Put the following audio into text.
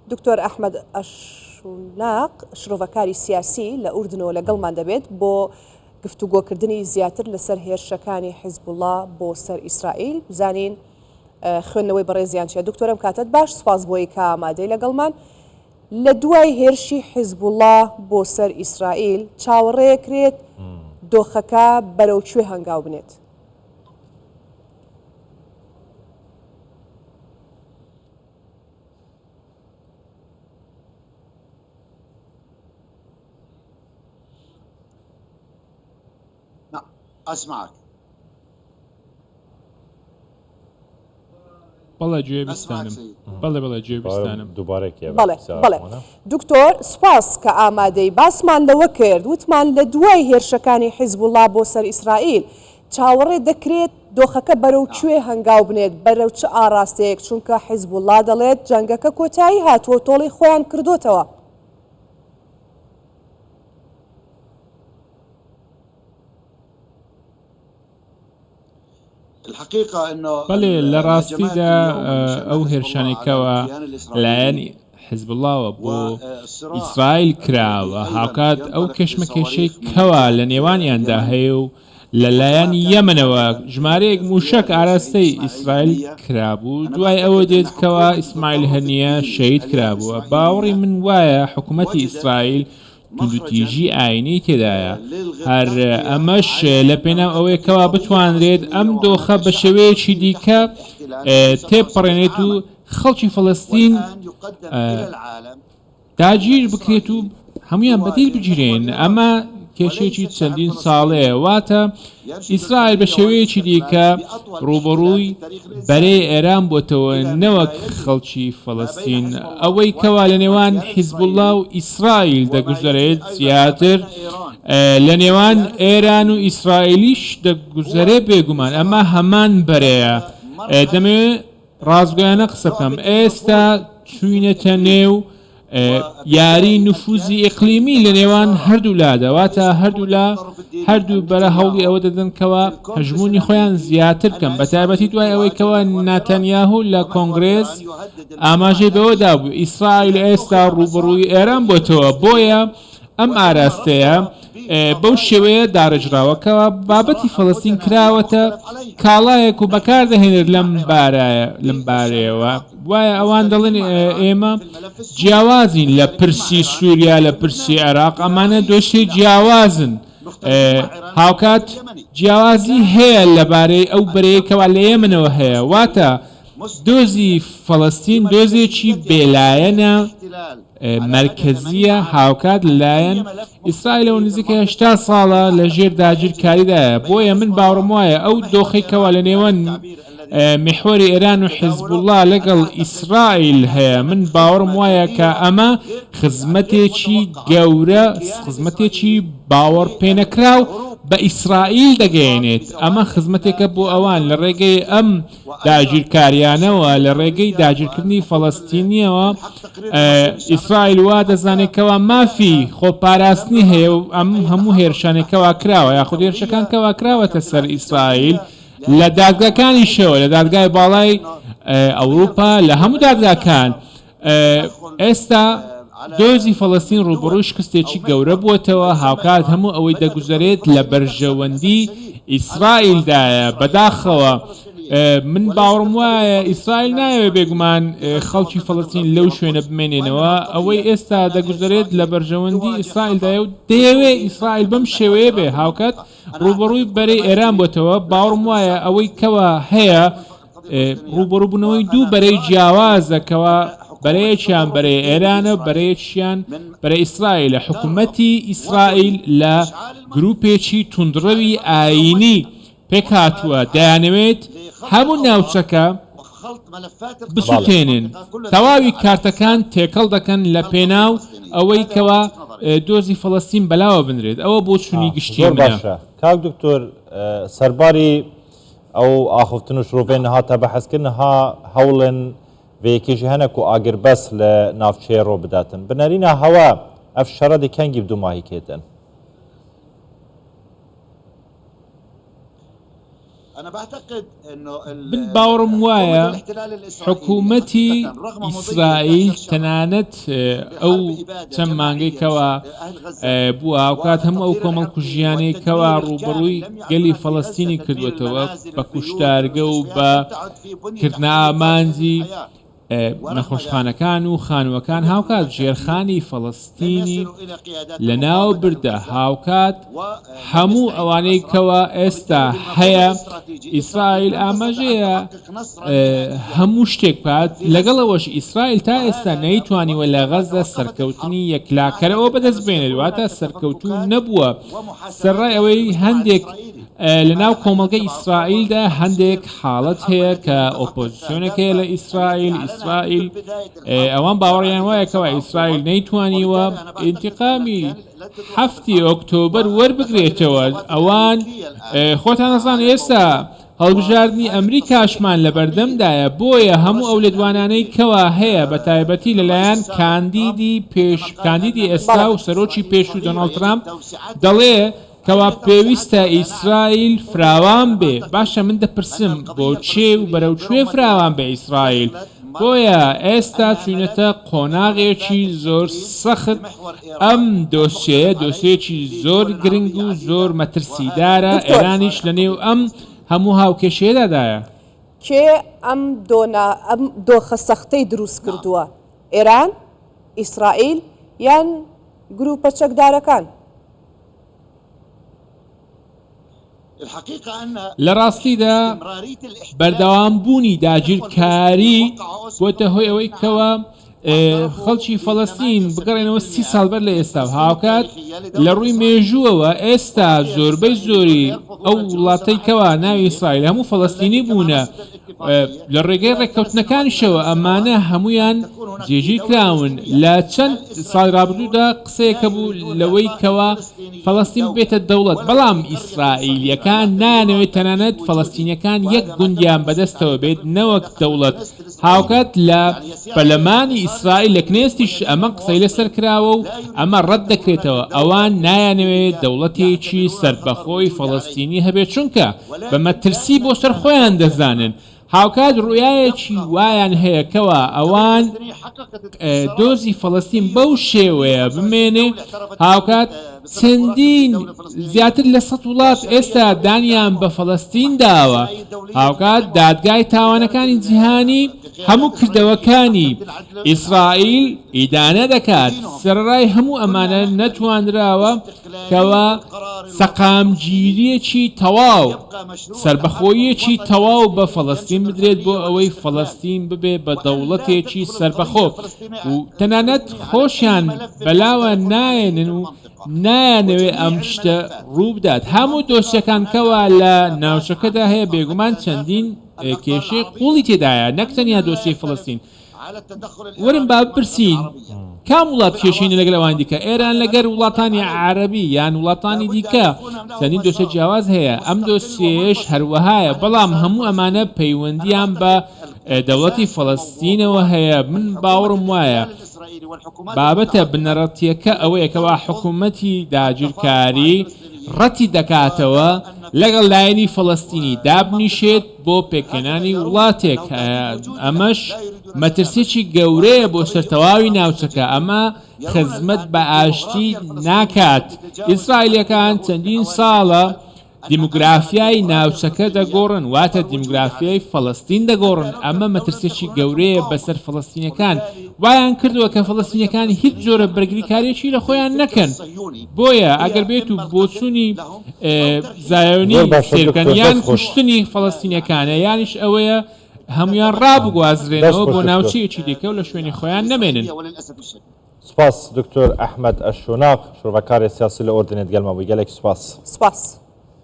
دکتۆر ئەحمەد ئەشوناق، شرۆڤەکاری سیاسی لە ئوردنەوە لەگەڵمان دەبێت بۆ گفتوگۆکردنی زیاتر لەسەر هێرشەکانی حیزبوڵا بۆ سەر ئیسرائیل، بزانین خوێندنەوەی بەڕێزیان چیە. دکتۆر ئەم کاتەت باش، سوپاس بۆی کە ئامادەی لەگەڵمان. لە دوای هێرشی حیزبوڵا بۆ سەر ئیسرائیل چاوەڕێکرێت دۆخەکە بەرەو کوێ هەنگاو بنێت؟ اسمعك. بەڵێ گوێ بیستانم بەڵێ بەڵێ گوێ بیستانم بەڵێ بەڵێ دکتۆر سوپاس کە ئامادەی باسمان لەوە کرد وتمان لە دوای هێرشەکانی حیزبوڵا بۆ سەر ئیسرائیل چاوەڕێ دەکرێت دۆخەکە بەرەو کوێ هەنگاو بنێت، بەرەو چ ئاڕاستەیەک، چونکە حیزبوڵڵا دەڵێت جەنگەکە کۆتایی هاتووە و تۆڵەی خۆیان کردۆتەوە. بەڵێ لە ڕاستیدا ئەو هێرشانەی کەوا لایەنی حزبوڵڵاوە بۆ ئیسرائیل کراوە، هاوکات ئەو کێشمەکێشەی کەوا لە نێوانیاندا هەیە و لە لایەن یەمەنەوە ژمارەیەک مووشەک ئاراستەی ئیسرائیل کرابوو، دوای ئەوە دێت کەوا ئیسماعیل هەنییە شەهید کرابووە، باوەڕی من وایە حکوومەتی ئیسرائیل توندوتیژی ئایینی تێدایە، هەر ئەمەش لە پێناو ئەوەیە کەوا بتوانرێت ئەم دۆخە بە شێوەیەکی دیکە تێبپەڕێنێت و خەڵکی فەڵەستین داگیر بکرێت و هەموویان بەدیل بگیرێن، ئەمە کێشەیەکی چەندین ساڵەیە، واتە ئیسرائیل بە شێوەیەکی دیکە ڕووبەڕووی بەرەی ئێران بۆتەوە نەوەک خەڵکی فەڵەستین، ئەوەی کەوا لە نێوان حیزبوڵڵا و ئیسرائیل دەگوزەرێت زیاتر لە نێوان ئێران و ئیسرائیلیش دەگوزەرێ، بێگومان ئەمە هەمان بەرەیە، دەمەوێت ڕاستگۆیانە قسە بکەم ئێستا چوینەتە نێو یاری نفوزی ئیقلیمی لە نێوان هەردوو لادا واتە هەردوولا هەردوو بەرە هەوڵی ئەوە دەدەن کەوا هەژموونی خۆیان زیاتر بکەن بە تایبەتی دوای ئەوەی کەوا ناتەنیاهو لە کۆنگرێس ئاماژەی بەوە دابوو ئیسرائیل ئێستا ڕووبەڕووی ئێران بۆتەوە بۆیە ئەم ئاراستەیە بەو شێوەیە داڕێژراوە کە بابەتی فەڵەستین کراوەتە کاڵایەک و بەکاردەهێنێت لەم بارایە لەم بارەیەوە وایە ئەوان دەڵێن ئێمە جیاوازین لە پرسی سووریا لە پرسی عێراق ئەمانە دۆسیەی جیاوازن هاوکات جیاوازی هەیە لەبارەی ئەو بەرەیە کەوا لە یەمنەوە هەیە واتە دۆزی فەڵەستین دۆزێکی بێلایەنە مەرکەزییە، هاوکات لەلایەن ئیسرائیلەوە نزیکەی 80 ساڵە لە ژێر داگیرکاریدایە، بۆیە من باوەڕم وایە ئەو دۆخەی کەوا لە نێوان میحوەری ئێران و حیزبوڵڵا لەگەڵ ئیسرائیل هەیە، من باوەڕم وایە کە ئەمە خزمەتێکی گەورە، خزمەتێکی باوەڕپێنەکراو بە ئیسرائیل دەگەیەنێت، ئەمە خزمەتێکە بۆ ئەوان لە ڕێگەی ئەم داگیرکاریانەوە لە ڕێگەی داگیرکردنی فەڵەستینیەوە ئیسرائیل وا دەزانێت کەوا مافی خۆپاراستنی هەیە و ئەم هەموو هێرشانێک کەوا کراوە یاخود هێرشەکان کەوا کراوەتە سەر ئیسرائیل لە دادگاکانیشەوە لە دادگای باڵای ئەوروپا لە هەموو دادگاکان ئێستا دۆزی فەڵەستین ڕووبەڕووی شکستێکی گەورە بووەتەوە، هاوکات هەموو ئەوەی دەگوزەرێت لە بەرژەوەندی ئیسرائیلدایە، بەداخەوە من باوەڕم وایە ئیسرائیل نایەوێت بێگومان خەڵکی فەڵەستین لەو شوێنە بمێنێنەوە، ئەوەی ئێستا دەگوزەرێت لە بەرژەوەندی ئیسرائیلدایە و دەیەوێت ئیسرائیل بەم شێوەیە بێ، هاوکات ڕووبەڕووی بەرەی ئێران بۆتەوە، باوەڕم وایە ئەوەی کەوا هەیە ڕووبەڕووبوونەوەی دوو بەرەی جیاوازە کەوا بەرەیەکیان بەرەی ئێرانە و بەرەیەکیان بەرەی ئیسرائیلە، حکوومەتی ئیسرائیل لە گرووپێکی توندڕەوی ئایینی پێکهاتووە، دەیانەوێت هەموو ناوچەکە بسوتێنن، تەواوی کارتەکان تێکەڵ دەکەن لە پێناو ئەوەی کەوا دۆزی فەڵەستین بەلاوە بنرێت، ئەوە بۆچوونی گشتیی زۆر منە. باشە کاک دکتۆر سەرباری ئەو ئاخفتن و شرۆڤەی نها تا بەحس کرد نها هەوڵێن ڤێ یەکێ ژی هەنە کو ئاگربەس لە ناڤچەیێ ڕۆ بداتن. بنەرینا هەوە ئەڤ شەڕە دێ کەنگی بدوماهی کێتن؟ من باوەڕم وایە حکوومەتی ئیسرائیل تەنانەت ئەو چەند مانگەی کەوا بووە هاوکات هەموو ئەو کۆمەڵکوژیانەی کەوا ڕووبەڕووی گەلی فەڵەستینی کردووەتەوە بە کوشتارگە و بە کردنە ئامانجی نەخۆشخانەکان و خانووەکان هاوکات ژێرخانی فەڵەستینی لەناو بردە هاوکات هەموو ئەوانەی کەوا ئێستا هەیە ئیسرائیل ئاماژەیە هەموو شتێک بکات لەگەڵ ئەوەش ئیسرائیل تا ئێستا نەیتوانیوە لە غەزە سەرکەوتنی یەکلاکەرەوە بەدەست بێنێت واتە سەرکەوتوو نەبووە سەرڕای ئەوەی هەندێک لە ناو کۆمەڵگەی ئیسرائیلدا هەندێک حاڵەت هەیە کە ئۆپۆزیسیۆنێک هەیە لە ئیسرائیل ئیسرائیل ئەوان باوەڕیان وایە کەوا ئیسرائیل نەیتوانیوە ئینتقامی هەفتی ئۆکتۆبەر وەربگرێتەوە ئەوان خۆتان ئەزان ئێستا هەڵبژاردنی ئەمریکاشمان لەبەردەمدایە بۆیە هەموو ئەو لێدوانانەی کەوا هەیە بە تایبەتی لەلایەن کاندیدی پێش کاندیدی ئێستا و سەرۆکی پێشوو دۆناڵد ترامپ دەڵێ کەوا پێویستە ئیسرائیل فراوان بێ، باشە من دەپرسم بۆ چێ و بەرەو کوێ فراوان بێ ئیسرائیل؟ بۆیە ئێستا چوینەتە قۆناغێکی زۆر سەخت، ئەم دۆسیەیە دۆسیەیەکی زۆر گرنگ و زۆر مەترسیدارە، ئێرانیش لەنێو ئەم هەموو هاوکێشەیەدا دایە. کێ ئەم ئەم دۆخە سەختەی دروست کردووە؟ ئێران؟ ئیسرائیل؟ یان گروپە چەکدارەکان؟ لە ڕاستیدا بەردەوامبوونی داگیرکاری بۆتە هۆی ئەوەی کەوا خەڵکی فەڵەستین بگەڕێنەوە سی ساڵ بەر لە ئێستا و هاوکات لە ڕووی مێژووەوە ئێستا زۆربەی زۆری ئەو وڵاتەی کەوا ناوی ئیسرائیل هەموو فەڵەستینی بوونە لە ڕێگەی ڕێککەوتنەکانیشەوە ئەمانە هەموویان جێگیر کراون لە چەند ساڵی ڕابردوودا قسەیەک هەبوو لەوەی کەوا فەڵەستین ببێتە دەوڵەت بەڵام ئیسرائیلیەکان نایانەوێت تەنانەت فەڵەستینیەکان یەک گوندیان بەدەستەوە بێت نەوەک دەوڵەت هاوکات لە پەرلەمانی ئیسرائیل لە کنێستیش ئەمە قسەی لەسەر کراوە و ئەمە ڕەت دەکرێتەوە ئەوان نایانەوێت دەوڵەتێکی سەربەخۆی فەڵەستینی هەبێت چونکە بە مەترسی بۆ سەر خۆیان دەزانن هاوکات ڕوئیایەکی وایان هەیە کەوا ئەوان دۆزی فەڵەستین بەو شێوەیە بمێنێ، هاوکات چەندین زیاتر لە سەد وڵات ئێستا دانیان بە فەڵەستین داوە، هاوکات دادگای تاوانەکانی جیهانی هەموو کردەوەکانی ئیسرائیل ئیدانە دەکات، سەرەڕای هەموو ئەمانە نەتوانراوە کەوا سەقامگیرییەکی تەواو، سەربەخۆییەکی تەواو بە فەڵەستین بدرێت بۆ ئەوەی فەڵەستین ببێ بە دەوڵەتێکی سەربەخۆ و تەنانەت خۆشیان بەلاوە نایەنن و نایانەوێ ئەم شتە ڕووبدات. هەموو دۆسیەکان کەوا لە ناوچەکەدا هەیە بێگومان چەندین کێشەی قووڵی تێدایە نەک تەنیا دۆسیەی فەڵەستین. وەرن با بپرسین کام وڵات کێشەی نیە لەگەل ئەوانی دیکە ئێران لەگەر وڵاتانی عەرەبی یان وڵاتانی دیکە چەندین دۆسیە جیاواز هەیە ئەم دۆسیەیەش هەروەهایە بەڵام هەموو ئەمانە پەیوەندیان بە دەوڵەتی فەڵەستینەوە هەیە من باوەڕم وایە بابەتە بنەڕەتیەکە ئەوەیە کەوا حکوومەتی داگیرکاری ڕەتی دەکاتەوە لەگەڵ لایەنی فەڵەستینی دابنیشێت بۆ پێکهێنانی وڵاتێک، ئەمەش مەترسیەکی گەورەیە بۆ سەر تەواوی ناوچەکە، ئەمە خزمەت بە ئاشتی ناکات، ئیسرائیلیەکان چەندین ساڵە دیموگرافیای ناوچەکە دەگۆڕن، واتە دیموگرافیای فەڵەستین دەگۆڕن، ئەمە مەترسیەکی گەورەیە بەسەر فەڵەستینیەکان، وایان کردووە کە فەڵەستینیەکان هیچ جۆرە بەرگریکاریەکی لە خۆیان نەکەن، بۆیە ئەگەر بێت و بۆچوونی زایۆنی زۆر باشە سەیر بکەن دکتۆر یان دەست خۆش. کوشتنی فەڵەستینیەکانە یانیش ئەوەیە هەموویان دەست ڕابگوازرێنەوە خۆش بۆ دکتۆر. ناوچەیەکی دیکە و لە شوێنی خۆیان نەمێنن. سپاس دکتۆر ئەحمەد ئەشوناق شرۆڤەکارێ سیاسی لە ئۆردنێ دگەلمان بووی گەلێک سپاس. سپاس.